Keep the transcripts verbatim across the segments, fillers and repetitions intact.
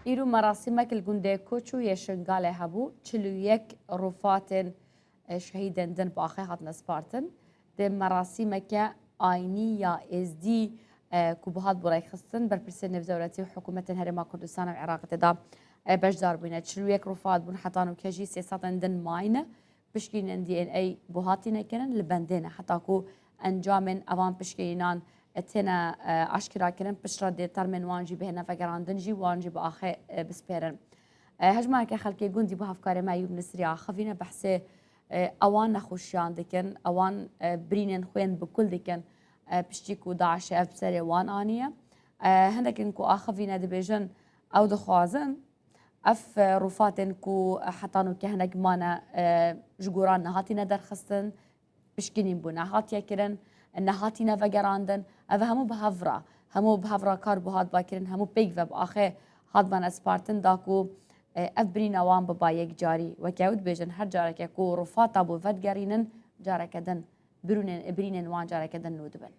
Îro merasîmek li gundê Koçû yê Şingalê hebû, çil û yek rûfatên, e, şehîdên din bi axê hatine spartin. Di merasîmeke aynî ya êzdî, e, ku bihat bû rêkxistin, berpirsê nêvdewletî û hikûmetên Herêma Kurdistan û Iraqê tê de, e, beşdar bûyne. Çil û yek rûfat bûn, heta nûke jî sê sedên din mayne. Pişkînên D N A bû hatîne kirin, li bendê ne. Heta ku encamên evan pişkînan têne, e, aşkera kirin, piştre dê termên wan jî bihêne vegerandin jî, wan jî bi axê, e, bispêrin. E, hejmareke xelkê gundî bi hevkarê me Eyûb Nisrî axivîne, behsê, e, ewan nexweşiyan dikin, ewan, e, birînên xwên bi kul dikin, e, piştî ku DAIŞê ev bi serê wan aniye. E, hindekin ku axivîne dibêjin, ew dixwazin, Ev, e, rûfatên ku, e, heta nûke hinek mane, e, ji goran nehatîne derxistin, pişkînîn bû nehatiye kirin, nehatîne vegerandin. Ev hemû bi hev re, hemû bi hev re kar bû hat ba kirin, hemû pêk ve bi axê hat bane spartin da ku, e, ev birîna wan biba yekcarî. Weke ew dibêjin, her careke ku rûfata bû vedigerînin, careke din birûnên, birînên wan careke din nû dibin.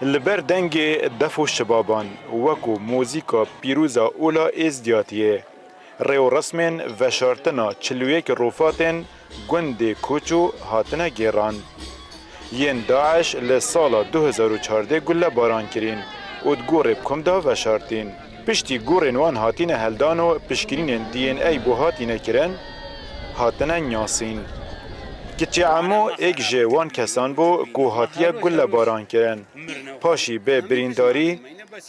Li ber dengê def û şibaban, wekû muzîka pîroza Ola Êzdiyatiyê, rê û resmên veşartina çil û yek rûfatên gundê Koçû hatine gêran. Yên DAIŞ li sala du hezar û çardeh gulebaran kirîn û di gorê bi kom de veşartîn. Piştî gorên wan hatine heldan û pişkirînên D N A bo hatine kirin, hatine nyasîn. Kiçê Emo êk ji wan kesan bû ku hatiye gulebaran kirin. Paşî bi birîndarî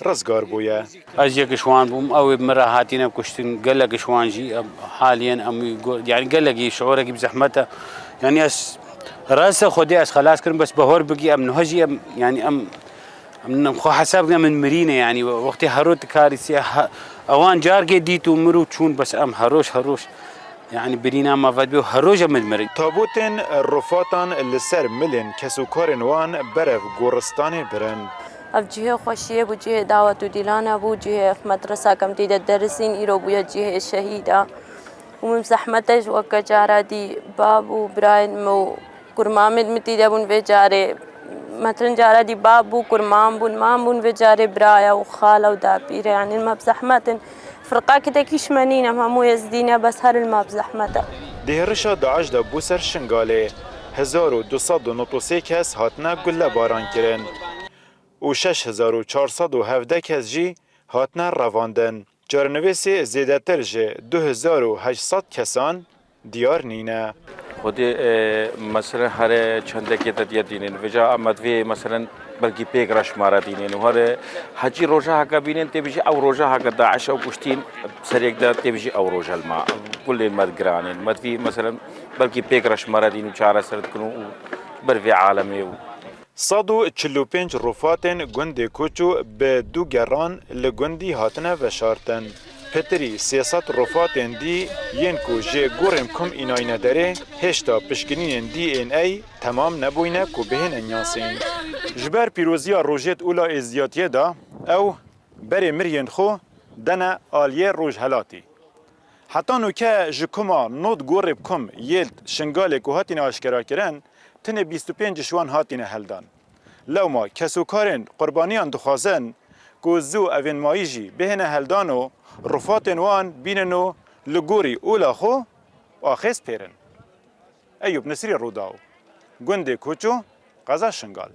rizgar bûye. Ez yek ji wan bûm, ew ê bi min re hatine kuştin, gelek ji wan jî, em, haliyen em wî got, yani gelekî şiûrekî bi zehmet e. Yani ez rase Xwedê ez xelas kirim, bes bahor bigî em niha jî em, yani em, em xwe hesab dikin, em mirîne yani, wextê hero dikarî sê, ha, ewan carkê dît û mir û çûn, bes em heroş, heroş. Yani birîna me vedibê û her roj em dimirin. Tabûtên rûfatan li ser milên kesûkarên wan berev goristanê birin. Ev cihê xweşiyê bû, cihê dawet û dîlana bû, cihê medresa ke em tê de derisîn, îro bûye cihê şehîda. Û min zehmet e ji weke cara dî bab û birayên me û Kurmamên min tî de bûn vê carê. Metrin cara dî bab bû, kurmam bûn, mam bûn vê carê biraya û xala û dapîre. Yanî me bi zehmet in. Firqakê tekî ji me nîne, em hemû êzdî ne, bes herin me bi zehmet e. Di hêrişa DAIŞ de bû ser Şingalê, hezar û du sed û nod û sê kes hatine gulebaran kirin û şeş hezar û çar sed û hevdeh kes jî hatine revandin. Çarenivîsê zêdetir ji du hezar û heşt sed kesan diyar nîne. Xwedê, e, meselen here çendekê te diye dînin. Vêca em divê meselen belkî pêk re ji me re dînin. Û here hecî roja heke bînin tê bijî ew roja heke DAIŞ ew kuştîn serêk de tê bijî ew roja li me. Kulên me digiranên. Me divî meselen belkî pêk re ji me re dîn û çareser dikin û ber vê alemê û Sed û çil û pênc rûfatên gundê Koçû bi du geran li gundî hatine veşartin. Pitirî sê sed rûfatên dî yên ku ji gorên kom înayne derê, hêşta pişkinînên D N A temam nebûyne ku bihêne nyasîn. Ji ber pîroziya rojêt ûla êzdiyatiyê de ew berê miriyên xwe dene aliyê rojhelatî. Heta nûke ji koma nod gorê bi kom yêlt Şingalê ku hatine aşkera kirin, tenê bîst û pênc ji wan hatine heldan. Lewma kesûkarên qurbaniyan dixwazin ku zû evên mayî jî bihêne heldan û rufatên wan bînin û li gorî ola xwe axê spêrin. Eyûb Nisrî, Rûdaw, gundê Koço, qeza Şingal.